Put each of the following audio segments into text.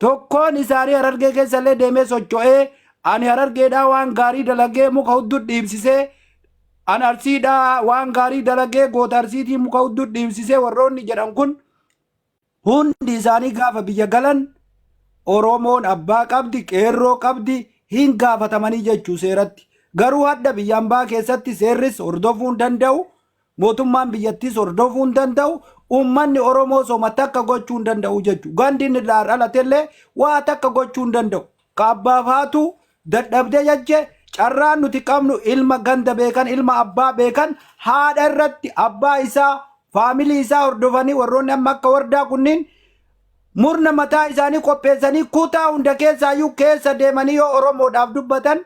Tokkoon isaanii Harargee keessallee deemee socho'ee ani Harargeedhaa waan gaarii dalagee muka hudduu dhiibsisee, an Arsiidhaa waan gaarii dalagee goota Arsiitii muka hudduu dhiibsisee warroonni jedhan kun hundi isaanii gaafa biyya galan Oromoon abbaa qabdi, qeerroo qabdi, hin gaafatamanii jechuu seeratti. Garuu hadda biyya ambaa keessatti seerris hordofuu hin danda'u, mootummaan biyyattiis hordofuu hin danda'u, uummanni Oromoo soma takka gochuu hin danda'u jechuu. Gandi inni irraa dhalatellee waa takka gochuu hin danda'u. Ka abbaaf haatu dadhabdee jeche carraan nuti qabnu ilma ganda beekan, ilma abbaa beekan, haadha irratti abbaa isaa, faamilii isaa hordofanii warroonni amma akka wardaa kunniin murna mataa isaanii qopheessanii kutaa hunda keessaayyuu keessa deemanii yoo Oromoodhaaf dubbatan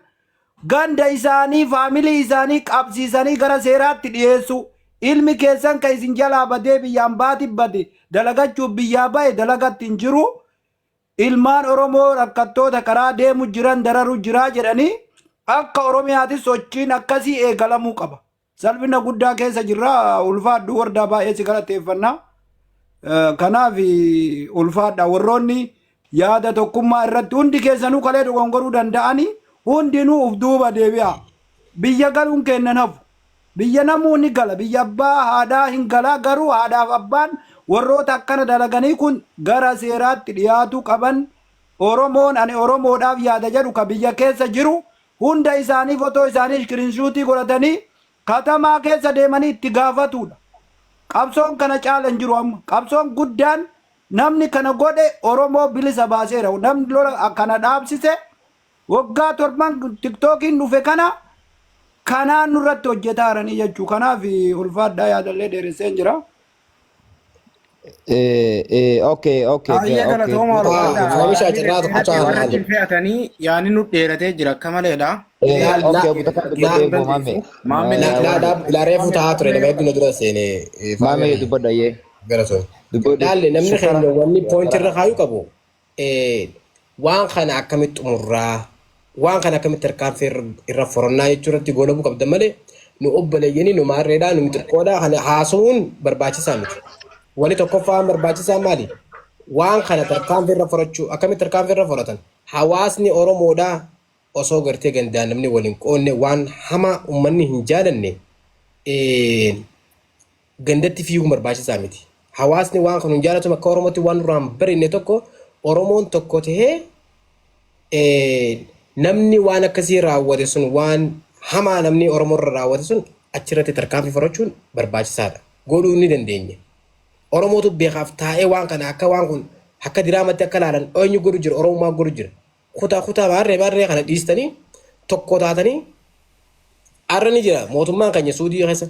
ganda isaanii faamilii isaanii qabsiisanii gara seeraatti dhiyeessu. Ilmi keessan kan isin jalaa badee biyyaan baati bade dalagachuuf biyyaa bahe dalagatti hin jiru. Ilmaan Oromoo rakkattoota karaa deemu jiran dararu jiraa jedhanii akka Oromiyaatti sochiin akkasii eegalamuu qaba. Salphina guddaa keessa jirra. Ulfaadhu wardaa baay'ee si galateeffanna. Kanaaf ulfaadha warroonni yaada tokkummaa irratti hundi keessanuu kalee dogongoruu danda'anii hundinuu uf duuba deebi'a. Biyya galuun kennan hafu. Biyya namuu ni gala. Biyya abbaa haadhaa hin galaa garuu haadhaaf abbaan warroota akkana dalaganii kun gara seeraatti dhiyaatuu qaban. Oromoon ani Oromoodhaaf yaada jedhu ka biyya keessa jiru hunda isaanii fotoo isaanii iskiriinshuutii godhatanii katamaa keessa deemanii itti gaafatudha. Qabsoon kana caala hin jiru amma. Qabsoon guddaan namni kana godhe Oromoo bilisa baaseera. Namni lola kana dhaabsise waggaa 7 tiktookiin dhufe kana kanaan nurratti hojjetaa jiranii jechuu. Kanaaf ulfaadhaa yaadallee dheeresseen jira. Okay. Baay'ee Okay. galatoomaa ulfaadhaa. Oomisha Yaadni carraa tokko dhedheerate caalaa warra jiru. ittiin fe'atanii yaadni nu dheeratee jira akka maleedha. Okay, obbo Takaa dubbadhee obbo Maame. Maame La la la la reefu taa'aa ture nama hedduu na dura seene. Maame dubbadha yee. Galatoomi. Dubbadhu. Laalle namni Sukkara. keenya wanni point irra kaayuu qabu waan kana akkamitti xumurraa waan kana akkamitti tarkaanfii irra forannaa jechuu irratti goolabuu qabda malee nu obboleeyyanii nu maarreedhaa nu xiqqoodhaa kana haasa'uun barbaachisaa miti. Wanni tokkoffaan barbaachisaa maali? Waan kana tarkaanfii irra forachuu akkamitti tarkaanfii irra foratan? Hawaasni Oromoodhaa osoo gartee gandaan namni waliin qoonne waan hamaa uummanni hin jaalanne gandatti fiiguun barbaachisaa miti. Hawaasni waan kan hin jaalatu akka Oromootti waan nurraa hin barinne tokko Oromoon tokko tahee namni waan akkasii raawwate sun waan hamaa namni Oromoo irra raawwate sun achirratti tarkaanfii fudhachuun barbaachisaadha. Godhuu ni dandeenya. Oromootu beekaaf taa'ee waan kana akka waan kun akka diraamatti akka laalan eenyu godhu jira Oromummaa godhu jira. Kutaa kutaa maarree maarree kana dhiistanii tokko taatanii arra ni jira mootummaan keenya Suudii keessa.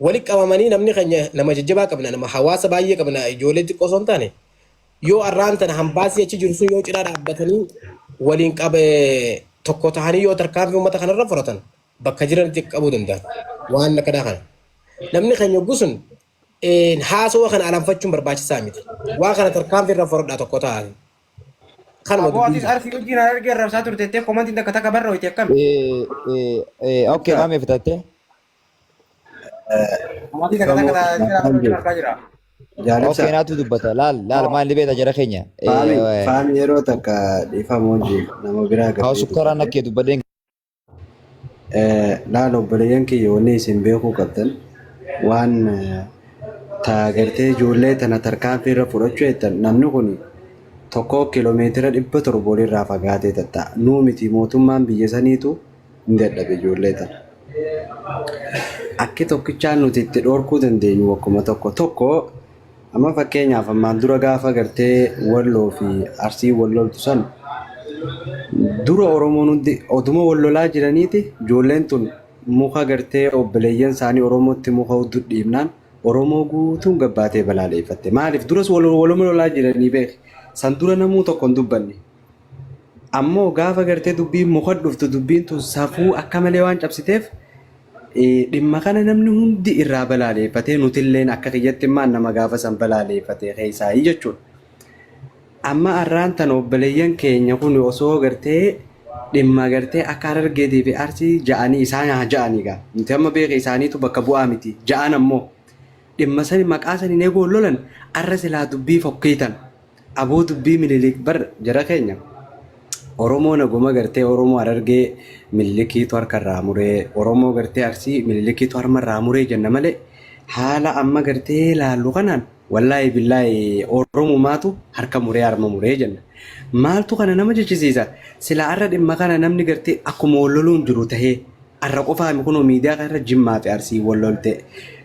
Wali qabamanii namni keenya nama jajjabaa qabna nama hawaasa baay'ee qabna ijoollee xiqqoo osoo hin taane yoo arraan tana hambaasii achi jiru sun yoo cinaa dhaabbatanii waliin qabe tokko tahanii yoo tarkaanfii uummata kanarra fudhatan bakka jiranitti qabuu danda'an waan akkanaa kana. Namni keenya yogguu sun haasawa kana alanfachuun barbaachisaa miti. Waan kana tarkaanfii irra fudhadhaa tokko ta'anii. Kanuma Aboo dubbiin atis jiru. Arsii wajjin Harargee arrabsaa turte jettee komantiin takka takka barrooyte akkami? Okay, maame fitatte. Komantii takka takka jira wajjin argaa jira. Jaalibsa. Okay, naatu dubbata. Laal, laal maal beeta jara keenya. Faami, faami yeroo takka dhiifama hojii nama biraa Haa gabbee sukkaaraan dubbate. akka dubbadeen. Laal obboleeyyan kiyya wanni isin beekuu qabdan waan ta gartee ijoollee tana tarkaanfii irra fudhachuu jettan namni kun tokko kiiloomeetira 700 olirraa fagaatee tatta'a. Nuu miti mootummaan biyya saniitu hin dadhabe ijoollee tana. Akki tokkichaan nuti itti dhorkuu dandeenyu wakkuma tokko tokko amma fakkeenyaaf ammaan dura gaafa gartee Walloo fi Arsii wal loltu san dura Oromoon hundi oduma wal lolaa jiraniiti ijoolleen tun muka gartee obboleeyyan isaanii Oromootti muka hudduu dhiibnaan Oromoo guutuun gabbaatee balaaleeffatte. Maaliif duras waluma lolaa jiranii beeki. San dura namuu tokko hin dubbanne. Ammoo gaafa gartee dubbiin muka dhuftu dubbiin tun safuu akka malee waan cabsiteef dhimma kana namni hundi irraa balaaleeffatee nutilleen akka kiyyatti immaan nama gaafa san balaaleeffatee keessaayii jechuudha. Amma arraan tan obboleeyyan keenya kun osoo gartee dhimma gartee akka Harargeetii fi Arsii ja'anii isaan haa ja'anii gaa. Nuti amma beeka isaaniitu bakka bu'aa miti. Ja'an ammoo dhimma sani maqaa saniin eegoo lolan arra silaa dubbii fokkiitan. Aboo dubbii Minilik bar jara keenya Oromoo naguma gartee Oromoo Harargee Minilikiitu harka irraa muree, Oromoo gartee Arsii Minilikiitu harma irraa muree jenna malee haala amma gartee laallu kanaan wallaahi billaahi Oromumaatu harka muree harma muree jenna. Maaltu kana nama jechisiisa? Silaa arra dhimma kana namni gartee akkuma wal loluun jiru tahee arra qofaami kunoo miidiyaa kanarra Jimmaa fi Arsii wal lolte,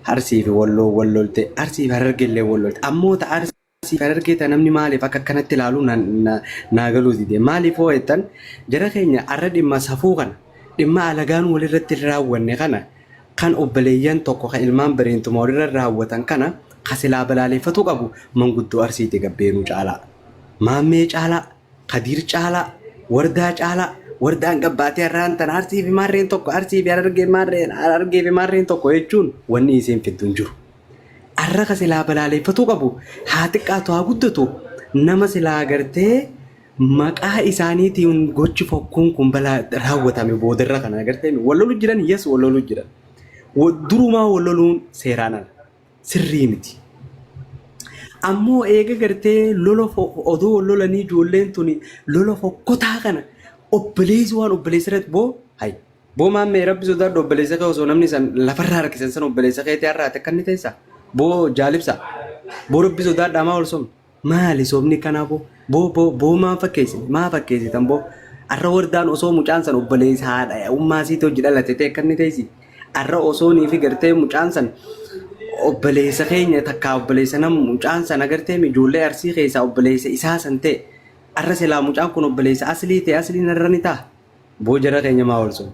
Arsii fi Walloo wal lolte, Arsii fi Harargeellee wal lolte. Ammoo ta Arsii fi Harargee ta namni maaliif akka akkanatti ilaalu naa galuu dide. Maaliif hoo jettan jara keenya arra dhimma safuu kana dhimma alagaan walirratti hin raawwanne kana kan obboleeyyan tokko kan ilmaan bareentuma walirra raawwatan kana ka silaa balaaleeffatuu qabu manguddoo Arsiiti Gabbeenuu caalaa. Maammee caalaa, Kadiir caalaa, Wardaa caalaa, Wardaan gabbaatee har'aan tana Arsii fi Maarreen tokko, Arsii fi Harargee Maarreen, Harargee fi Maarreen tokko jechuun wanni isiin fiddu hin jiru. Arra ka silaa balaaleeffatuu qabu haa xiqqaatu haa guddatu nama silaa gartee maqaa isaaniitiin gochi fokkuun kun balaa raawwatame boodarra kana agartee wal lolu jiran, yes, wal lolu jiran. Durumaa wal loluun seeraan ala. Sirrii miti. Ammoo eega gartee lola odoo wal lolanii ijoolleen tuni lola fokkotaa kana obboleessi waan obboleessa irratti boo hay boo maammee rabbi sodaadhu, obboleessa kee osoo namni san lafarraa harkisan san obboleessa keetii har'aati akka inni teessa boo jaalibsa boo rabbi sodaadhaa maa ol somne maali sobni kanaa boo boo boo boo maa fakkeessite maa fakkeessitan boo arra wardaan osoo mucaan san obboleessa haadha ummaa siiti hojii dhalate ta'e akka inni teessi arra osoo nii fi gartee mucaan san obboleessa keenya takkaa obboleessa nam mucaan san agartee ijoollee Arsii keessaa obboleessa isaa san ta'e arra silaa mucaan kun obboleessa aslii ta'e asliin arra ni ta'a. Boo jara keenya maa ol soba.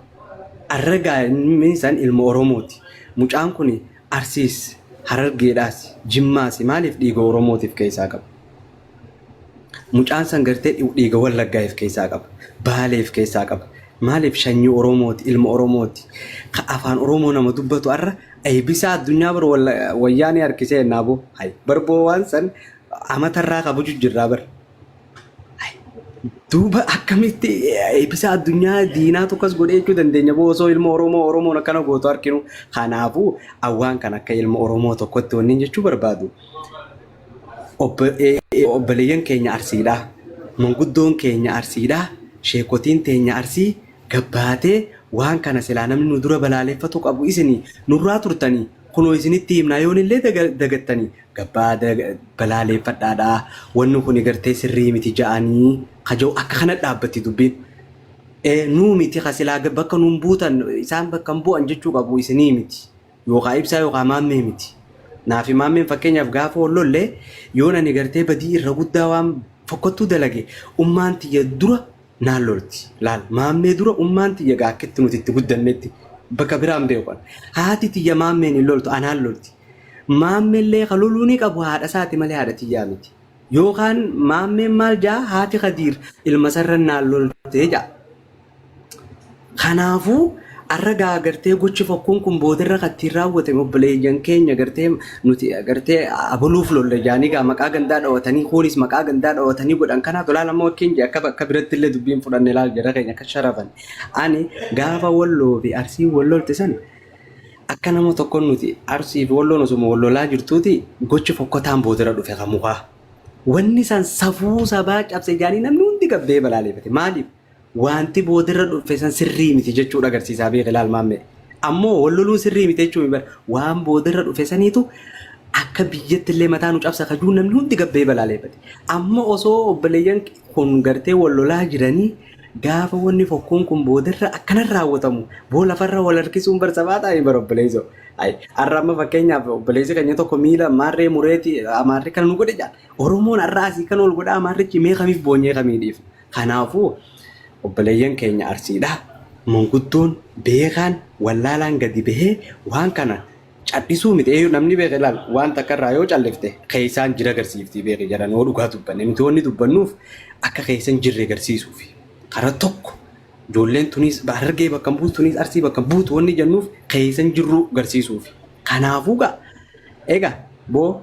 Arra gaa inni san ilma Oromooti. Mucaan kun Arsiis, Harargeedhaas, Jimmaas maaliif dhiiga Oromootiif keessaa qaba. Mucaan san gartee dhiiga Wallaggaaf keessaa qaba. Baaleef keessaa qaba. Maaliif sanyii Oromooti, ilma Oromooti. Ka afaan Oromoo nama dubbatu arra eebbisaa addunyaa bar wayyaanee harkisee ennaa boo. Hay barboo waan san amatarraa kabaju jirraa bar. Duuba akkamitti eebbisa addunyaa diinaa tokkos godhee jechuu dandeenya boo osoo ilma Oromoo Oromoon akkana gootu arginu. Kanaafuu awwaan kan akka ilma Oromoo tokkotti wanni jechuu barbaadu. Obboleeyyan keenya Arsiidha. Manguddoon keenya Arsiidha. Sheekotiin teenya Arsii gabbaatee waan kana silaa namni nu dura balaaleffatu qabu isinii nurraa turtanii kunoo isinitti himnaa yoonillee dagattanii gabbaa balaaleeffadhaadha. Wanni kuni gartee sirrii miti ja'anii kaja'u akka kana dhaabbatti dubbiin. Nuu miti ka silaa bakka nuun buutan isaan bakka hin bu'an jechuu qabu isinii miti. Yookaa ibsaa yookaa maammee miti. Naafi maammeen fakkeenyaaf gaafa wal lolle yoon ani gartee badii irra guddaa waan fokkottuu dalage ummaan tiyya dura naan lolti. Laal maammee dura ummaan tiyya gaa akkitti nuti itti guddannetti bakka biraan beeku an. Haati tiyya maammeen hin loltu anaan lolti. Maammellee ka loluu ni qabu haadha isaati malee haadha tiyyaa miti. Yookaan maammeen maal jaa haati Kadiir ilma sarran naan loltee jaa. Kanaafuu arra gaa gartee gochi fokkuun kun boodarra kan ittiin raawwatame obboleeyyan keenya gartee nuti gartee abaluuf lolle jaanii gaa maqaa gandaa dhawatanii kuunis maqaa gandaa dhawatanii godhan kanaatu laal amma wakkiin jee akka akka biratti illee dubbiin fudhanne laal jara keenya akka sharafan. Ani gaafa Walloo fi Arsiin wal lolte san akka nama tokkoon nuti Arsii fi Walloon osuma wal lolaa jirtuuti gochi fokkotaan boodarra dhufe kan mukaa. Wanni san safuu sabaa cabse jaanii namni hundi gabbee balaaleffate. Maaliif? Wanti boodarra dhufe san sirrii miti jechuudha agarsiisaa beeke laal maammee. Ammoo wal loluun sirrii miti jechuun bara waan boodarra dhufe saniitu akka biyyatti illee mataa nu cabsa kajuu namni hundi gabbee balaaleffate. Amma osoo obboleeyyan kun gartee wal lolaa jiranii gaafa wanni fokkuun kun boodarra akkanan raawwatamu boo lafarra wal harkisuun bar sabaa ta'anii bara obboleessoo. Ay, har'a amma fakkeenyaaf obboleessi keenya tokko miila maarree mureeti amaarri kana nu godhe jaan. Oromoon har'a asii kan ol godha amaarrichi mee kamiif boonyee kamii dhiifna. Kanaafuu obboleeyyan keenya Arsiidha. Manguddoon beekaan wallaalaan gadi bahee waan kana cal'isuu miti. Eeyyuu namni beeke ilaal waan takka irraa yoo callifte keessaan jira agarsiifti beeke jedhan yoo dhugaa dubbanne nuti wanni dubbannuuf akka keessan jirre agarsiisuufi. Karaa tokko ijoolleen tunis Harargee bakka hin buutu tunis Arsii bakka hin buutu wanni jennuuf keessan jirru agarsiisuufi. Kanaafuu gaa egaa boo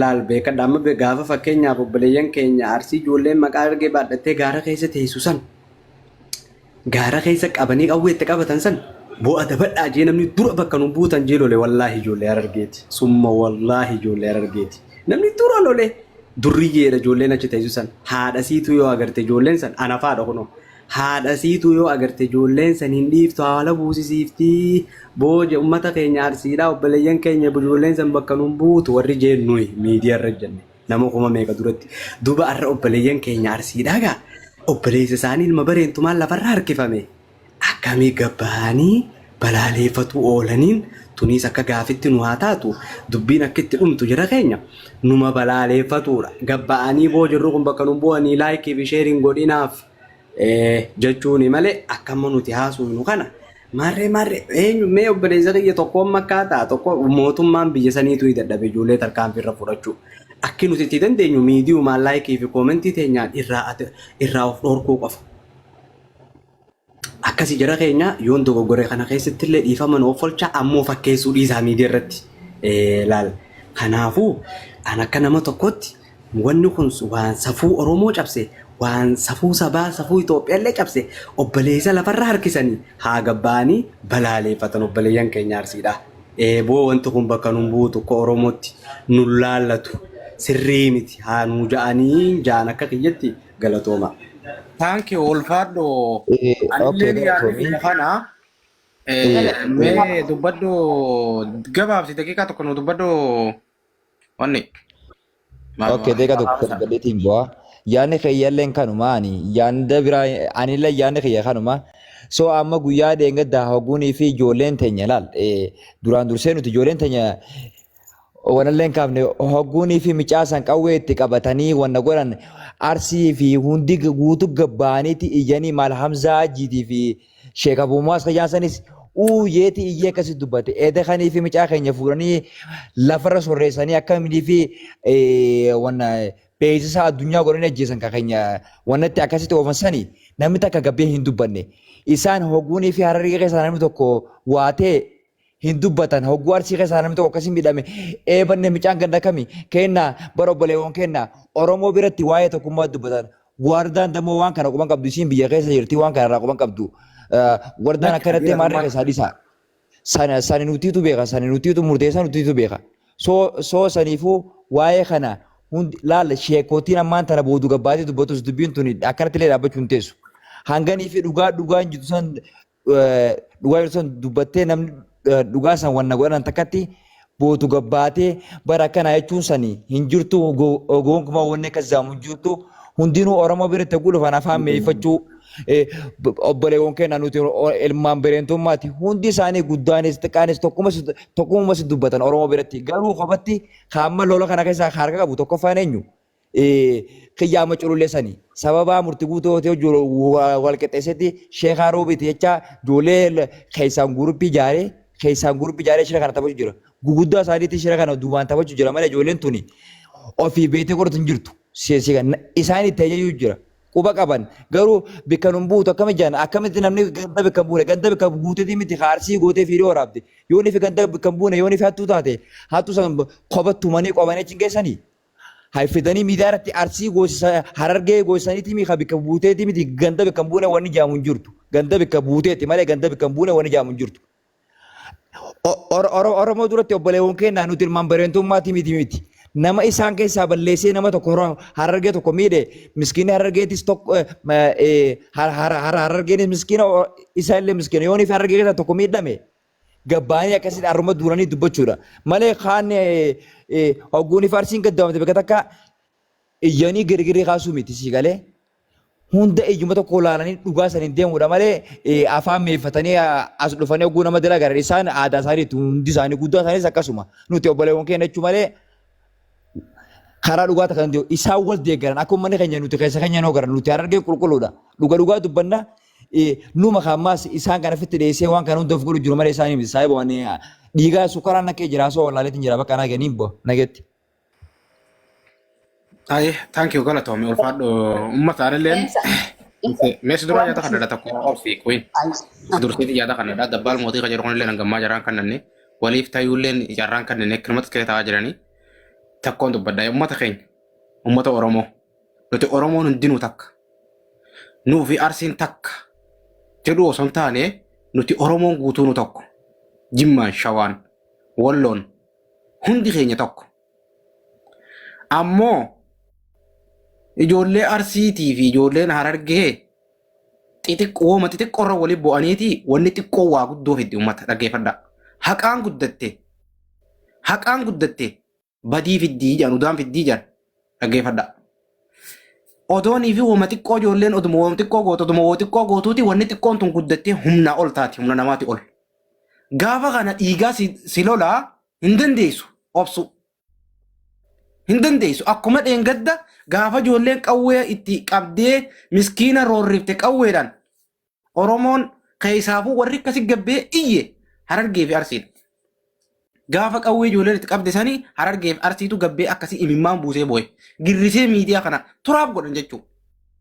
laal beekadha amma gaafa fakkeenyaaf obboleeyyan keenya Arsii ijoolleen maqaa Harargee baadhattee gaara keessa teessu san gaara keessa qabanii qawwee itti qabatan san boo adabadhaa jee namni dura bakka nu buutan jee lole wallaahi ijoollee Harargeeti summa wallaahi ijoollee Harargeeti namni dura lole. Durriyyeedha ijoolleen achi teessu san. Haadha siituu yoo agarte ijoolleen san anafaadha kunoo. Haadha siituu yoo agarte ijoolleen san hin dhiiftu haala buusisiiftii. Booja ummata keenya Arsiidhaa obboleeyyan keenya ijoolleen san bakka nun buutu warri jeen nuyi miidiyaa irra jenne nama 8000 duratti. Duba arra obboleeyyan keenya Arsiidhaa gaa obboleessa isaanii ilma bareentumaan lafarra harkifame. Akkamii gad bahanii balaaleeffatuu oolaniin tuniis akka gaafitti nu haa taatu dubbiin akka itti dhumtu jara keenya numa balaaleeffatuudha. Gad ba'anii boo jirru kun bakka nu bu'anii like fi share hin godhinaaf jechuuni malee akka amma nuti haasofnu kana maarree maarree eenyu mee obboleessa kiyya tokkoon makkaa ta'a tokko mootummaan biyya saniitu ni dadhabe ijoollee tarkaanfii irra fudhachuu. Akki nuti itti dandeenyu miidiyumaan like fi comment teenyaan irraa irraa of dhorkuu qofa. Akkasi jara keenya yoon dogoggore kana keessatti illee dhiifama nu offolcha ammoo fakkeessuu dhiisaa miidiyaa irratti laal. Kanaafuu an akka nama tokkotti wanni kun waan safuu Oromoo cabse waan safuu sabaa safuu Itoophiyaa illee cabse obboleessa lafarra harkisanii haa gabbaanii balaaleeffatan obboleeyyan keenya Arsiidha. Eeboo wanti kun bakka nun buutu akka Oromootti nun laallatu sirrii miti haa nuu ja'anii ja'an akka kiyyatti galatooma. Thank you ulfaadhu. Okay, Anillee yaadni galatoomi. kiyya kana mee dubbadhu gabaabsi daqiiqaa tokko nu dubbadhu wanni. Okay, daqiiqaa tokko dubbadheetiin bu'aa. Yaadni kiyyalleen kanuma ani yaada biraa anillee yaadni kiyya kanuma. So amma guyyaa dheengaddaa hogguunii fi ijoolleen teenya laal duraan dursee nuti ijoolleen teenya wanallee hin kaafne hogguunii fi micaasan qawwee itti qabatanii wanna godhan Arsii fi hundi guutuu gabbaaniiti iyyanii maal Hamzaa Hajjiitii fi Sheek Abuumaas kayyaasanis uuyeeti iyyee akkasi dubbate. Eeda kanii fi micaa keenya fuudhanii lafarra sorreessanii akkaminii fi wanna beeksisa addunyaa godhanii ajjeesan ka keenya wannatti akkasitti oofan sani namni takka gabbee hin dubbanne. Isaan hogguunii fi Harargee keessaa namni tokko waa ta'e hin dubbatan. Hogguu Arsii keessaa namni tokko akkasii miidhame eebanne micaan ganda kami kenna bara obboleewwan kenna Oromoo biratti waa'ee tokkummaa dubbatan. Wardaan dammoo waan kana quban qabdu isiin biyya keessa jirti waan kana irraa quban qabdu. Wardaan akkanatti maarree keessaa dhiisa. Sana sani nutiitu beeka sani nutiitu murteessa nutiitu beeka. Soo soo saniifuu waa'ee kana hundi laala sheekootiin ammaan tana boodu gabbaatee dubbatus dubbiin tuni akkanatti illee dhaabbachuu hin teessu. Hanganii fi dhugaa dhugaan jirtu san dhugaa jirtu san dubbattee namni dhugaa san wanna godhan takkatti bootu gabbaatee bara akkanaa jechuun sani hin jirtu gonkumaa wanni akkas jaamu hin jirtu hundinuu Oromoo biratti hogguu dhufan afaan meeffachuu obboleewwan keenya nuti ilmaan bireentummaati hundi isaanii guddaanis xiqqaanis tokkummas dubbatan Oromoo biratti garuu kophatti kaamma lola kana keessaa harka qabu tokkoffaan eenyu Kiyyaama culullee sani sababaa murti guutuu ta'e wal qixxeessetti sheekaa roobiiti jecha ijoollee keessaan guruppii ijaaree keessaan guruppii ijaaree shira kana taphachuu jira. Guguddaa isaaniitti shira kana duubaan taphachuu jira malee ijoolleen tuni ofii beektee godhatu hin jirtu. Isaan itti ajajuu jira. Quba qaban garuu bikka nun buutu akkami jaan akkamitti namni ganda bikka buune ganda bikka guuteeti miti kaarsii gootee fiidee waraabde yoo nifi ganda bikka buune yoo nifi hattuu taate hattuu san kophattumanii qobanii achi hin geessanii. Hay fidanii miidiyaa irratti Arsii goosisa Harargee goosisaniiti mi ka bikka buuteeti miti ganda bikka hin buune wanni jaamu hin jirtu. Ganda bikka buuteeti malee ganda bikka hin buune wanni jaamu hin jirtu. Oromoo duratti obboleewwan keenya nuti ilmaan bareentummaati miti miti. Nama isaan keessaa balleessee nama tokko Harargee tokko miidhe miskiinni Harargeetis tokko Harargeenis miskiina isaa illee miskiina yoonii fi Harargee keessaa tokko miidhame gabbaanii akkasitti har'uma duulanii dubbachuudha. Malee kaan hogguun ifa arsiin gaddaamte bakka takka iyyanii girgirii kaasuu miti sii galee. Hunda iyyuma tokko ilaalanii dhugaa saniin deemuudha malee afaan meeffatanii as dhufanii hogguu nama dila garan isaan aadaa isaaniitti hundi isaanii guddaa isaaniis akkasuma nuti obboleewwan keenya jechuu malee karaa dhugaa takka danda'u isaan wal deeggaran akka uummanni keenya nuti keessa keenya noo garan nuti harargee qulqulluudha dhuga dhugaa dubbanna numa kaammaas isaan kana fitti dhiyeessee waan kana hunda of godhu jiru malee isaanii miti saahiba waan dhiigaa sukkaraan nakkee jira osoo wallaaleetiin jira bakka naa ganiin bo nagetti. Aye, thank you galatoomi ulfaadhu uummata anilleen meessi duraa yaada kanadha tokko obsi queen dursiiti yaada kanadha dabbaal mootii kan jedhu kunillee hangammaa jaraan kannanne waliif tayuulleen jarraan kannanne akkanumatti kee ta'aa jiranii takkoon dubbadha uummata keenya uummata Oromoo nuti Oromoon hundinuu takka nuu fi Arsiin takka jedhu osoo hin taane nuti Oromoon guutuu nu tokko Jimmaan Shawaan Walloon hundi keenya tokko ammoo. Ijoollee Arsiitii fi ijoolleen Harargee xixiqqooma xixiqqoorra waliin bu'aniiti wanni xiqqoo waa guddoo fiddi uummata dhaggeeffadhaa. Haqaan guddatte haqaan guddatte badii fiddii jedhan udaan fiddii jedhan dhaggeeffadhaa. Odoonii fi wama xiqqoo ijoolleen oduma wama xiqqoo gootu oduma wama xiqqoo gootuuti wanni xiqqoon tun guddattee humnaa ol taati humna namaati ol. Gaafa kana dhiigaa si lolaa hin dandeessu obsu. Hin dandeessu. Akkuma dheengadda gaafa ijoolleen qawwee itti qabdee miskiina roorrifte qawweedhaan Oromoon keessaafuu warri akkasi gabbee iyye Harargee fi Arsiidha. Gaafa qawwee ijoolleen itti qabde sanii Harargee fi Arsiitu gabbee akkasii imimmaan buusee boo'e. Girrisee miidiyaa kana turaaf godhan jechuudha.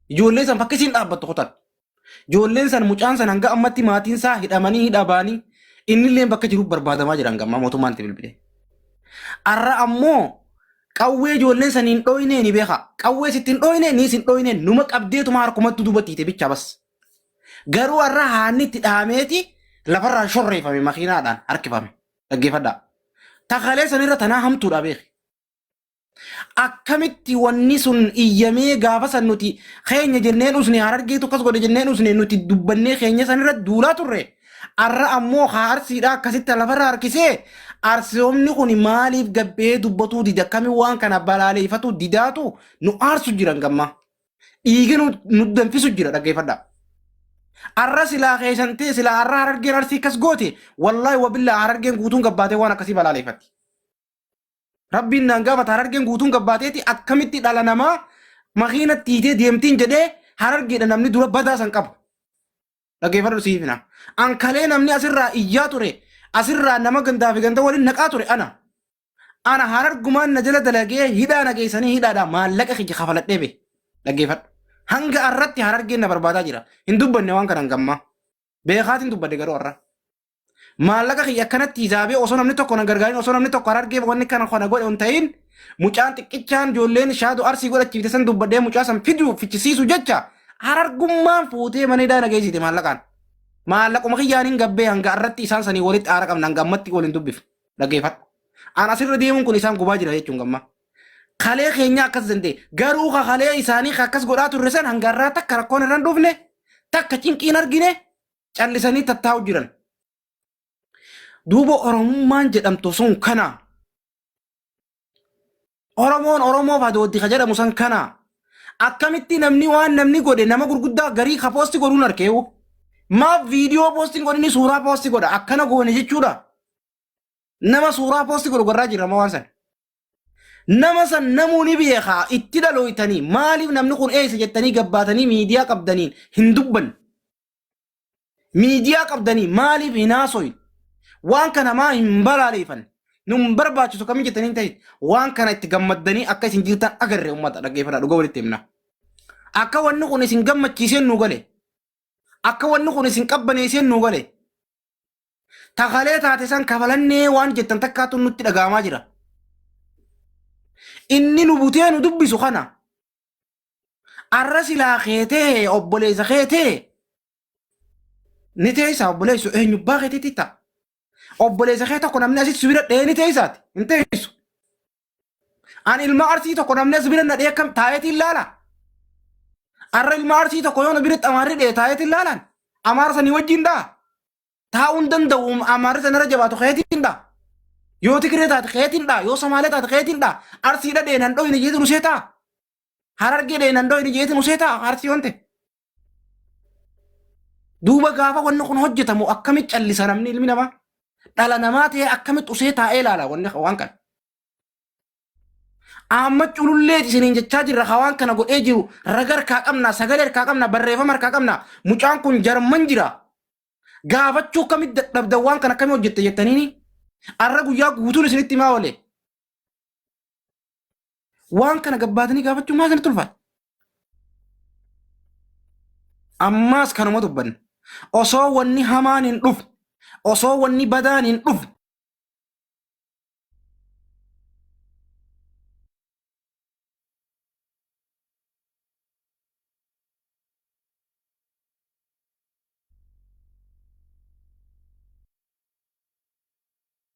Ijoollee san bakka isiin dhaabbattu kutan. Ijoolleen san mucaan san hanga ammatti maatiin isaa hidhamanii hidhaa ba'anii innillee bakka jiru barbaadamaa jira hanga ammaa mootummaan itti bilbilee. Arra ammoo qawwee ijoolleen san hin dhooynee ni beeka. Qawwee sitti hin dhooyne ni sin dhooyne numa qabdeetuma harkumattu duuba tiite bichaa bas. Garuu har'a haanni itti dhaameeti lafarraa shorreeffame makiinaadhaan harkifame. Dhaggeeffadhaa. Takalee sanirra tanaa hamtuudha beeki. Akkamitti wanni sun iyyamee gaafa san nuti keenya jenneen usne harargeetu akkas godhe jenneen usne nuti dubbannee keenya sanirra duulaa turre. Arra ammoo haa arsiidhaa akkasitti lafarra harkisee arsiomni kun maaliif gabbee dubbatuu dida akkamiin waan kana balaaleeffatu didaatu nu aarsu jiran gammaa. Dhiiga nu danfisu jira dhaggeeffadhaa. Arra silaa keessan ta'e silaa arra harargeen arsii akkas goote wallaahi wabillaa harargeen guutuun gabbaatee waan akkasii balaaleeffatti. Rabbiin naan gaafata harargeen guutuun gabbaateeti akkamitti dhala namaa makiina tiitee deemtiin jedhee harargeedha namni dura badaa san qabu. Dhaggeeffadhu siif hina. An kalee namni asirraa iyyaa ture asirraa nama gandaa fi ganda waliin naqaa ture ana. Ana harargumaan na jala dalagee hidhaa na geessanii hidhaadhaa maallaqa kiyya kafaladhee be. Dhaggeeffadhu. Hanga arratti harargeen na barbaadaa jira. Hin dubbanne waan kana hangammaa. Beekaatiin dubbadhe garuu har'a. Maallaqa kiyya akkanatti hisaabee osoo namni tokko na gargaarin osoo namni tokko harargee wanni kana kana godhe hin ta'in mucaan xiqqichaan ijoolleen shaadoo arsii godhachiifte san dubbadhee mucaa san fiduu fichisiisu jecha harargummaan fuutee mana hidhaa na geessite maallaqaan. Maallaquma kiyyaan hin gabbee hanga arratti isaan sanii walitti aara qabna hanga ammatti waliin dubbifne. Dhaggeeffadhu. An asirra deemuun kun isaan gubaa jira jechuun gamma. Kalee keenya akkas danda'e. Garuu ka kalee isaanii ka akkas godhaa turre san hanga irraa takka rakkoon irra hin dhufne takka cinqiin argine callisanii tattaa'u jiran. Duuba Oromummaan jedhamtu sun kana. Oromoon Oromoof hadooddi ka jedhamu san kana. Akkamitti namni waan namni godhe nama gurguddaa garii ka poosti godhuun arkeewu. Maaf viidiyoo poostiin godhini suuraa poosti godha akkana goone jechuudha. Nama suuraa poosti godhu garraa jira waan san. Nama san namuu ni beekaa itti dhalooytanii maaliif namni kun eessa jettanii gabbaatanii miidiyaa qabdaniin hin dubbanne. Miidiyaa qabdanii maaliif hin haasoyne? Waan kana maa hin balaaleeffanne? Nun barbaachisu kamiin jettanii hin ta'in. Waan kana itti gammaddanii akka isin jirtan agarre uummata dhaggeeffadhaa dhuga walitti himna. Akka wanni kun isin gammachiiseen nu gale. Akka wanni kun isin qabbaneesseen nu gale. Takalee taate san kafalannee waan jettan takkaatu nutti dhaga'amaa jira. Inni nu butee nu dubbisu kana. Arra silaa kee ta'e obboleessa kee ta'e ni teessa obboleessu eenyubbaa keetiitti ta'a. Obboleessa kee tokko namni asitti si bira dhahee ni teessaati hin teessu. Ani ilma arsii tokko namni as bira na dhahee akkam taa'eetiin laala. Arra ilma arsii tokko yoo na biratti amaarri dhahee taa'eetiin laalaan amaara sanii wajjin dha'a. Taa'uu hin danda'u amaarri sanarra jabaatu keetiin dha'a. Yoo Tigree taate keetiin dha'a yoo Somaalee taate keetiin dha'a. Arsiidha dhahee nan dhoyne jeetiin usee ta'a. Harargee dhahee nan dhoyne jeetiin usee ta'a arsii wante. Duuba gaafa wanni kun hojjetamu akkamitti callisa namni ilmi namaa? Dhala namaa ta'ee akkamitti usee taa'ee ilaala wanni waan kana. Amma culullee isiniin jechaa jirra ka waan kana godhee jiru raga harkaa qabna sagalee harkaa qabna barreeffama harkaa qabna mucaan kun jarman jira. Gaafachuu akkamitti dadhabdan waan kana akkamii hojjette jettaniini? Arra guyyaa guutuun isinitti himaa oole. Waan kana gabbaatanii gaafachuu maa isinitti ulfaata? Ammaas kanuma dubbanna. Osoo wanni hamaan hin dhufne, osoo wanni badaan hin dhufne,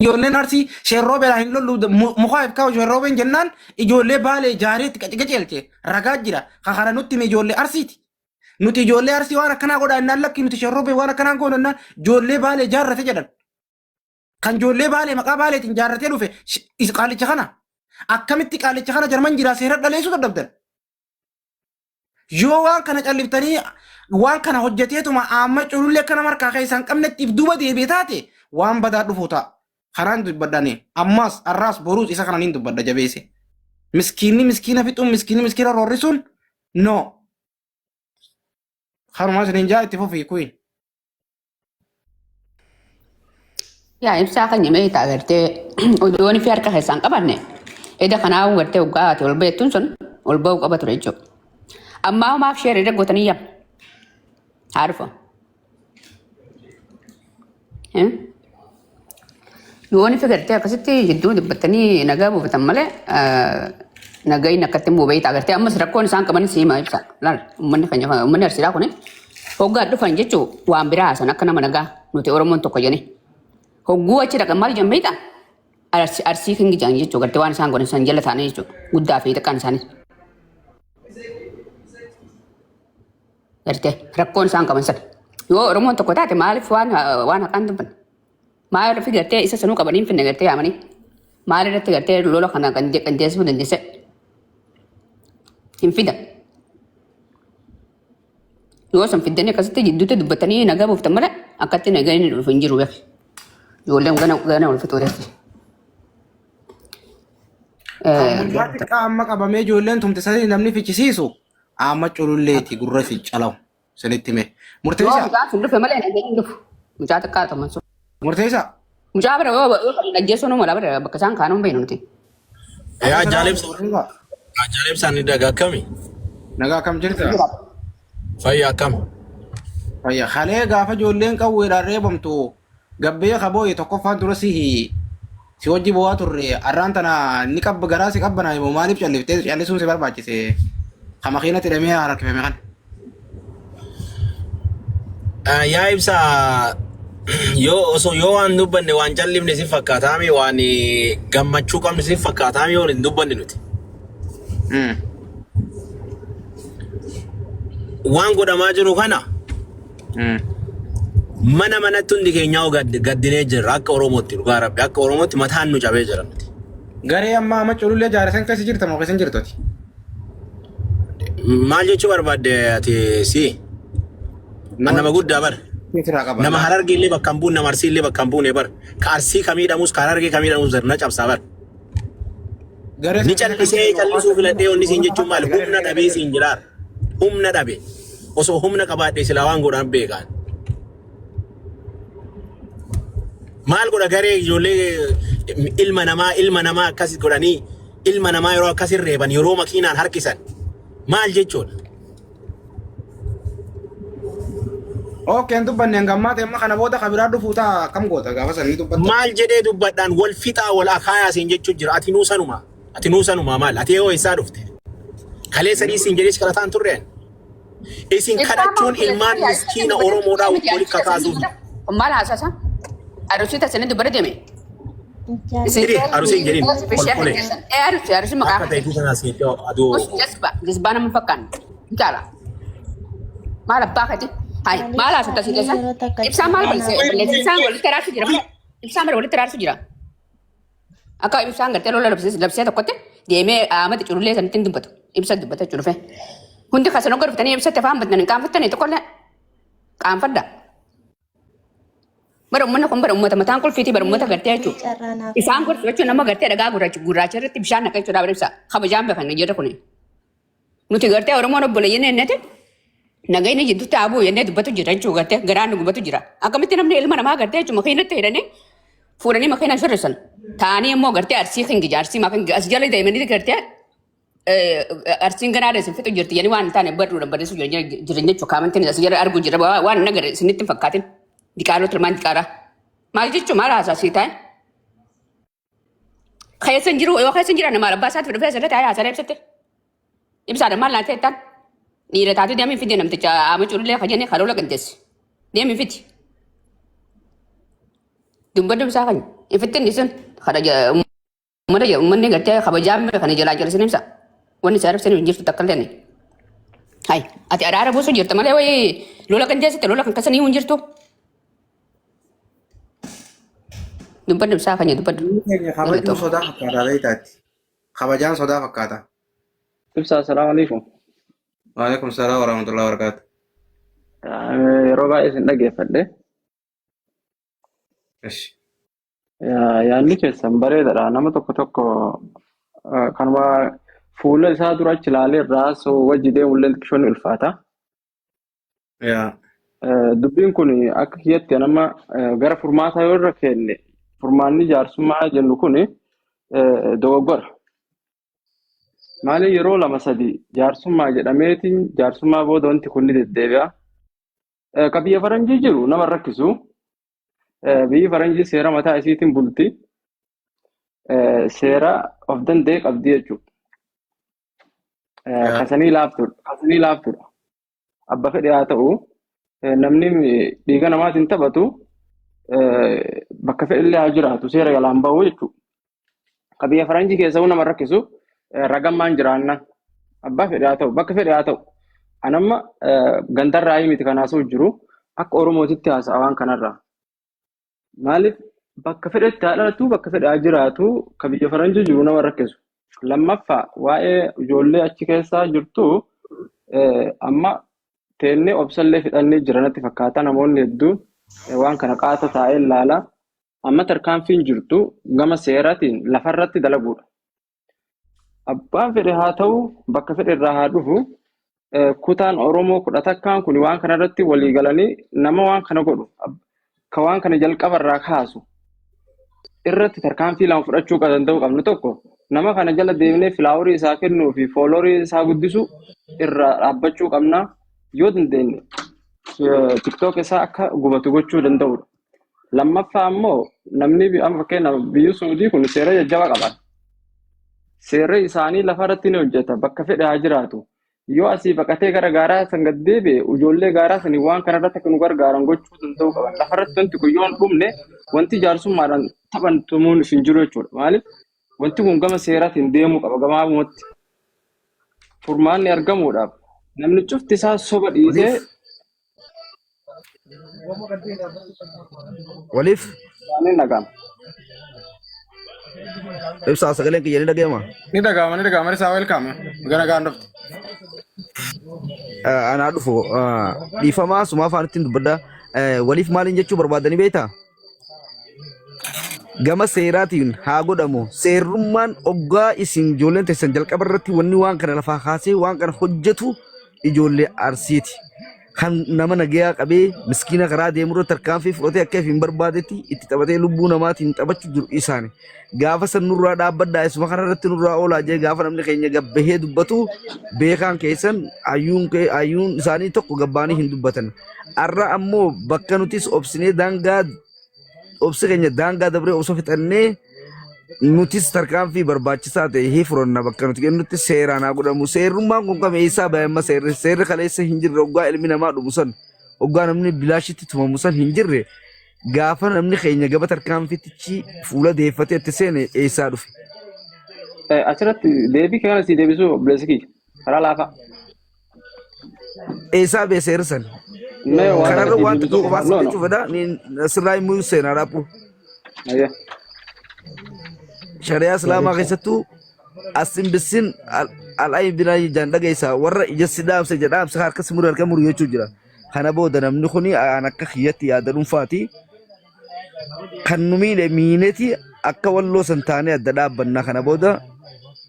Ijoolleen Arsii sheerroobeedhaan hin lollu mukaa if kaa'u sheerroobeen jennaan ijoollee Baalee jaareetti qaceelche ragaa jira. Ka kana nutti hime ijoollee Arsiiti. Nuti ijoollee Arsii waan akkanaa godhaa jennaan lakki nuti sheerroobee waan akkanaa goonu jennaan ijoollee Baalee jaarrate jedhan. Kan ijoollee Baalee maqaa Baaleetiin jaarratee dhufe qaalicha kana. Akkamitti qaalicha kana Jarman jiraa seera dhaleessuu dadhabdan? Yoo waan kana calliftanii waan kana hojjeteetuma amma culullee akka nama harkaa keessaa hin qabnetti if duuba deebi'e taate waan badaa dhufuu ta'a. Kanaan dubbadhani ammas arraas boruus isa kana niin dubbadha jabeesse. Miskiinni miskiina fixuun miskiinni miskiina roorrisuun no. Kanumaa isiniin jaa itti fufii kuyin. Yaa ibsaa kan nyamee taa gartee odoon fi harka keessaan qabanne eda kanaa gartee hoggaa ati ol beektuun sun ol ba'uu qaba ture jechuudha. Ammaa homaaf sheer irra gootanii yaa haa dhufu. Yoon fi gartee akkasitti jidduu dubbattanii nagaa buufatan malee nagayin akkatti immoo beektaa gartee ammas rakkoon isaan qaban si hima ibsa. Laal uummanni keenya uummanni arsiidhaa kuni hoggaa dhufan jechuun waan biraa haasan akka nama nagaa nuti Oromoon tokko jedhanii. Hogguu achi dhaqan maal jedhan beektaa? Arsii arsii kingi jedhan jechuun gartee waan isaan godhan san jala taa'anii jechuudha. Guddaa fi xiqqaan isaanii. Gartee rakkoon isaan qaban sana. Yoo Oromoon tokko taate maaliif waan waan haqaan dubbanne? Maaliif gartee isa sanuu qabanii hin finne gartee yaamanii? Maal irratti gartee lola kana qindeessuu dandeesse? Hin fidan. Yoo san fiddanii akkasitti jidduutti dubbatanii nagaa buuftan malee akkatti nagaa inni dhufu hin jiru beeku. Ijoolleen gana gana wal fixuu deessi. Kan mucaa xiqqaa amma qabamee ijoolleen tumte sanii namni fichisiisu amma cululleeti gurra si calawu sinitti hime. Yoo Murteessaa mucaan sun dhufe malee nagaa hin dhufu. Mucaa xiqqaa ta'u sun. murteessaa Mucaa bira yoo yoo kan ajjeessuun mala bira bakka isaan kaanuu hin beeknu nuti. Yaa akka jaalibsa murteessaa jaalibsa ni daga akkami? nagaa akkam jirta? Fayya akkam? Fayya kalee gaafa ijoolleen qawweedhaan reebamtu gabbee kabooye tokkoffaan dura si si wajji bo'aa turre arraan tana ni qabba garaa si qabbanaa immoo maaliif calliftee callisuun si barbaachise ka makiinatti hidhamee harkifame kana. Yaa ibsa yoo osoo yoo waan dubbanne waan callifne si fakkaataami waan gammachuu qabne si fakkaataami yoo hin dubbanne nuti. Waan godhamaa jiru kana mana manatti hundi keenyaa gaddinee jirra akka Oromootti dhugaa rabbi akka Oromootti mataan nu cabee jira nuti. Garee amma amma culullee jaarsan keessa jirta moo keessa hin jirtu ati? Maal jechuu barbaadde ati si? An nama guddaa bar. Sirraa qaba. Nama Harargee illee bakka hin buune, nama Arsii illee bakka hin buune bar. Ka Arsii ka miidhamus, ka Harargee ka miidhamus na cabsaa bar. Garee Ni callisee callisuu filadhee onni siin jechuun maali? Humna dhabee siin jiraar. Humna dhabe. Osoo humna qabaadhee silaa waan godhan beekaan. Maal godha garee ijoollee ilma namaa ilma namaa akkas godhanii ilma namaa yeroo akkas reeban yeroo makiinaan harkisan maal jechuudha? Okay, hin dubbanne hanga ammaa ta'e amma kana booda ka biraa dhufuu ta'a akkam goota gaafa san ni dubbatta. Maal jedhee dubbadhaan wal fixaa wal akaayaa siin jechuun jira. Ati nuu sanuma. Ati nuu sanuma maal? Ati yoo eessaa dhufte? Kaleessa dhiisiin jedhee si kadhataan turreen. Isin kadhachuun ilmaan miskiina Oromoodhaa walitti kakaasuuf. Maal haasasa? Arusii tasanii dubbara deeme. Jedhi arusii hin jedhin kolkolee. Arusii arusii maqaa Akka ta'etu kanaa siif aduu. Jazba jazbaa nama fakkaan. Jaala. Maal abbaa kati? Hai maal haasata si keessa? Ibsaan maal balleesse? Balleesse ibsaan walitti araarsu jira. Ibsaan bara walitti araarsu jira. Akka ibsaan gartee lola labsee tokkotti deemee aamati culullee sanitti hin dubbatu. Ibsa dubbata jechuun dhufe. Hundi kasan hogga dhuftanii ibsatti afaan battan hin qaanfattanii tokkollee qaanfadha. Bara uummanni kun bara uummata mataan qulfiitii bara uummata gartee jechuudha. Isaan gorsu jechuun nama gartee dhagaa gurraacha gurraacha irratti bishaan naqa jechuudha bara ibsa. Kabajaan beekan jirra kuni. Nuti gartee Oromoon obboleeyyan jennete nagayni jidduutti haa bu'u jennee dubbatu jira jechuudha gartee garaan nu gubatu jira. Akkamitti namni ilma namaa gartee jechuudha makiinatti hidhanii fuudhanii makiinaan shorrisan. Taa'anii immoo gartee arsii kingi jaarsii makingi as jala deemanii gartee arsiin ganaa isin fixu jirti jedhanii waan hin taane barruudhaan barreessuu jiran jechuudha. Kaamantiin as jala argu jira waan hin agarre isinitti hin fakkaatin. Diqaaloo tilmaan diqaalaa. Maal jechuun maal haasaa sii taa'e? Keessa hin jiru yoo keessa hin jiran maal abbaa isaatti dhufee asirratti haaya haasaa ibsatte. Ibsaadha maal naaf ta'ettaan? Dhiira taatee deemee fide namticha aama culullee kajanii kaloola qindeessi. Deemee fidi. Dubbadhu ibsaa kan ifitti inni sun kana ummata ummanni gartee kabajaa kana jalaa jallisan ibsa. Wanni isaa ibsan hin jirtu takka illee. Hai ati araara buusu jirta malee wayii lola kan jeessite lola kan kasanii hin jirtu. Dubbadhu ibsaa kan dubbadhu. Namni keenya kabajuun sodaa fakkaata beektaatti. Kabajaan sodaa fakkaata. Ibsa, assalamu alaikum. Waalaikum salaam warahmatullahi wabarakatuh. Yeroo baay'ee isin dhaggeeffadhe. Ishi. Yaadni keessan bareedaadha. Nama tokko tokko kanuma fuula isaa dura achi ilaalee irraa soo wajji deemullee xiqqishoo ni ulfaata. Yaa. Dubbiin kun akka kiyyatti nama gara furmaataa yoo irra kenne furmaanni jaarsummaa jennu kun dogoggora. Maaliif yeroo lama sadi jaarsummaa jedhameetiin jaarsummaa booda wanti kun ni deddeebi'a. Ka biyya faranjii jiru nama hin rakkisu. Biyyi faranjii seera mataa isiitiin bulti. Seera of danda'e qabdi jechuudha. Yaa. Kasanii laaftuudha. Kasanii laaftuudha. Abba fedhe haa ta'u namni dhiiga namaatiin taphatu bakka fedhe illee haa jiraatu seera jalaan bahu jechuudha. Ka biyya faranjii keessa nama rakkisu ragammaan jiraanna. Abbaa fedhe haa ta'u bakka fedhe haa ta'u. Anamma gandarraa miti kan haasa'u jiru akka Oromootitti haasa'a waan kanarraa. Maaliif bakka fedhetti haa dhalatu bakka fedhe haa jiraatu ka biyya faranjii jiru nama rakkisu. Lammaffaa waa'ee ijoollee achi keessaa jirtu amma teennee obsallee fixannee jira natti fakkaata namoonni hedduun waan kana qaata taa'ee ilaala. Amma tarkaanfiin jirtu gama seeraatiin lafarratti dalaguudha. Abbaan fedhe haa ta'u bakka fedhe irraa haa dhufu kutaan Oromoo 11n kun waan kana irratti walii galanii nama waan kana godhu ka waan kana jalqaba irraa kaasu irratti tarkaanfii lama fudhachuu danda'uu qabnu tokko nama kana jala deemnee filaaworii isaa kennuu fi foolorii isaa guddisu irraa dhaabbachuu qabna yoo dandeenye tiktook isaa akka gubatu gochuu danda'udha. Lammaffaa immoo namni amma fakkeenyaaf biyyi Suudii kun seera jajjabaa qaba. Seerri isaanii lafa irratti ni hojjeta bakka fedhe haa jiraatu. Yoo asii baqatee gara gaaraa san gad deebi'e ijoollee gaaraa sanii waan kana irratti akka nu gargaaran gochuu danda'uu qaban. Lafa irratti wanti kun yoo hin dhumne wanti jaarsummaadhaan taphantamuun hin jiru jechuudha. Maaliif wanti kun gama seeraatiin deemuu qaba gabaabumatti. Furmaanni argamuudhaaf namni cufti isaa soba dhiisee Waliif waliif isaanii dhaga'ama. ibsaa sagaleen kiyya ni dhaga'ama. Ni dhaga'ama ni dhaga'ama isaa welcome. Gara gaan dhufte. Anaa dhufu dhiifamaa sumaa afaan ittiin dubbadha. Waliif maaliin jechuu barbaadanii beektaa? Gama seeraatiin haa godhamu. Seerrummaan oggaa isin ijoolleen teessan jalqaba irratti wanni waan kana lafaa kaasee waan kana hojjetu ijoollee Arsiiti. Kan nama nagayaa qabee miskiina karaa deemu irratti tarkaanfii fudhatee akka hin barbaadetti itti taphatee lubbuu namaatiin taphachuu jiru isaani. Gaafa san nurraa dhaabbadhaa isuma kana irratti nurraa oolaa jee gaafa namni keenya gabbahee dubbatu beekaan keessan hayyuun hayyuun isaanii tokko gabbaanii hin dubbatan. Arra ammoo bakka nutis obsinee daangaa obsi keenya daangaa dabree osoo fixannee nutis tarkaanfii barbaachisaa ta'e hii furanna bakka nuti kennutti seeraan haa godhamu. Seerrummaan kun kam eessaa bahe amma seerri seerri kaleessa hin jirre hoggaa ilmi namaa dhumu san hoggaa namni bilaashitti tumamu san hin jirre gaafa namni keenya gaba tarkaanfiitti fuula deeffatee itti seene eessaa dhufe. Asirratti deebii kana si deebisuu obboleessi kiyya karaa laafaa. Eessaa bee seerri san. Mee waan Kanarra kana waan xiqqoo deebisuu qofaa no no. jechuu fedha. Ni sirraa immoo seenaa dhaaphu. Ayya. Shari'aa Islaamaa keessattuu asin bisin al'ayin binaa jaan dhageessa warra ija si dhaamsa ija dhaamsa harka si muru harka muru jechuu jira. Kana booda namni kuni aan akka kiyyatti yaada dhuunfaati. Kan nu miidhe miineti akka walloo san taanee adda dhaabbanna kana booda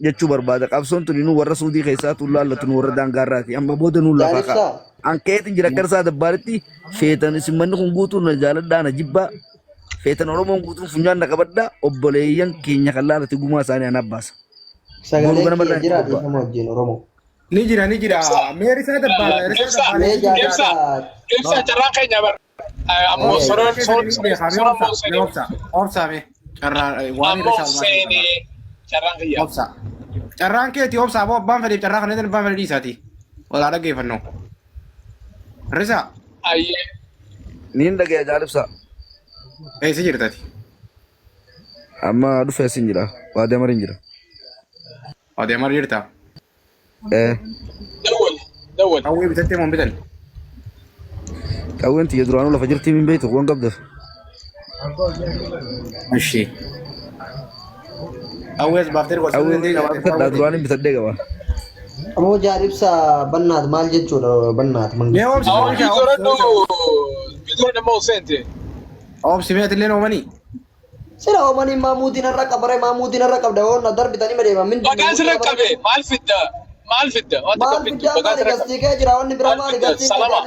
jechuu barbaada. Qabsoon tuni nu warra Suudii keessaa tun laallatu nu warra daangaarraati. Amma booda nu lafaa ka'a. Jaalibsaa. An keetin jira akka isaa dabbaalitti feetan isin manni kun guutuun na jaaladhaa na jibbaa. Feetan Oromoon guutuun funyaan na qabadhaa obboleeyyan keenya kan laalate gumaa isaanii ana baasa. Boru Sagaleen ganama kiyya irraa jira itti bobbaa. dhiifama wajjin Oromoo. Ni jira ni jira. Mee risaa dabbaala risaa Ibsa, dabbaala Mee ni jira. ibsa, jaalibsaa. ibsa carraan keenya bar. Ammoo Eh, soran Keessan ni beekaa mee soran obsa mee seenee obsa obsa mee carraa waan ammoo risaa albaasii seenee carraan kiyya. obsa. Carraan keeti obsa aboo abbaan fedheef carraa kana abbaan fedhe dhiisaati. Walaa dhaggeeffannu. Risaa Ayyee. Niin dhagaya jaalibsaa. eessa jirtati? Amma dhufee sin jira. Waadee mariin jira. Waadee marii jirta? Eh, Dawwali. Dawwali. Qawwee bitattee moo hin bitanne? qawween tiyya duraanuu lafa jirtii min beektu waan qabdeef. Ishee. Qawwee as baaftee gorsa Qawwee dandeenya qabaa bitadhaa duraaniin bitadhee qaba. Aboo jaar ibsa bannaat maal jechuudha bannaat Mee mangisti. oomsi Awwa oomisha viidiyoo oomsi irra viidiyoo nama seente. oomsi mee atillee oomanii? Sila oomanii maamuutiin har'a qabare maamuutiin har'a qabda waan na darbitanii madeema min Bagaan sirra qabe maal fidda? Maal fidda? Waan Maal takka fiddu fiddaa bagaan maali sirra qabe. gastii kee jira wanni biraa Maal maali fidda? gastii kee Salama.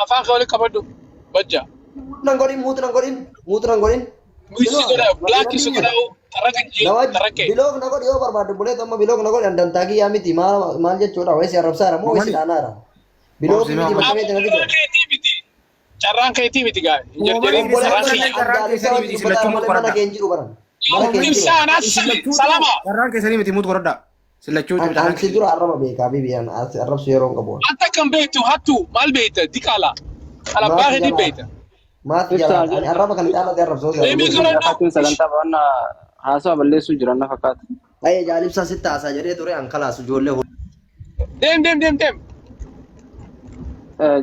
Afaan kee walitti qabadhu. Bajja. Nan godhin muutu nan godhin muutu nan godhin. Misi godha black si godha tarraqa jee tarraqqee. Biloog na godhi yoo barbaadde bulee amma biloog na godhi dantaa kiyyaa miti maal maal jechuudha wayii si arrabsaara moo wayii si dhaanaara. Biloog Oomsi mee miti oomsi. bakka feete na fide. Carraan keetii miti. Carraan keetii miti gaa. Hin jarjarin Oomanii carraan carraan kiyya. carraan keessanii miti isin lachuu muut Mana qoradhaa. kee hin jiru baran. Mana kee hin jiru. Ibsaan Isin asali lachuu salama. carraan keessanii miti muut qoradhaa. Isin lachuu carraan Ansi dura arraba beekaa bibiyaan arrabsu yeroo hin qabu. Anta kan beektu hattu maal beekta diqaala. Alabbaa Maati keetii jalaa beekta. maati Ibsa jalaa ani arraba kana caalatti arrabsu osoo Deebii arrabsu. godhadhu. Fakkaattiin sagantaa boqonnaa haasawa balleessuu jiran na fakkaata. Ayee jaalibsaa sitti haasaa jedhee ture an kalaas ijoollee Deem deem deem deem.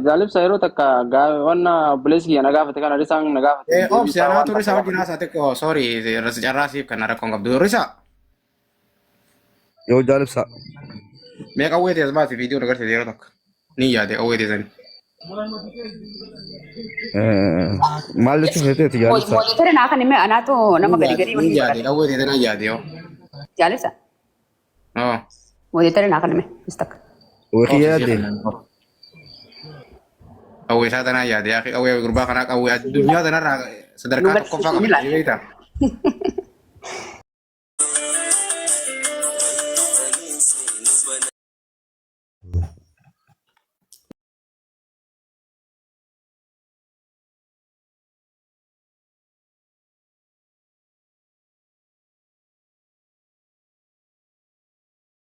Jaalibsa yeroo takka wanna obboleessi kiyya na gaafate kana risaan na gaafate deebii Oomsi isaa anaatu waan takka risaa wajjin gaafate. haasaa xiqqoo sorry carraa siif kan rakkoon qabdu. Risaa Yoo jaalibsa. mee qawwee tees baasi viidiyoo agarsiise yeroo takka. Ni yaade qawwee teessanii. Maal jechuun feeteeti jaalibsa. Moolitara naa kan hime anaatu nama gadi gadi Ni wanni yaade godhate. qawwee teessanaa yaade yoo. Jaalisa. Oo. Moolitara naa kan hime. Mistak. Wayii Oomsi siif yaade. kan Qawwee isaa tanaa yaade yaa qawwee gurbaa kanaa qawwee addunyaa tanarraa Nu sadarkaa tokkoffaa barsiisu ni qabdi laata. beektaa?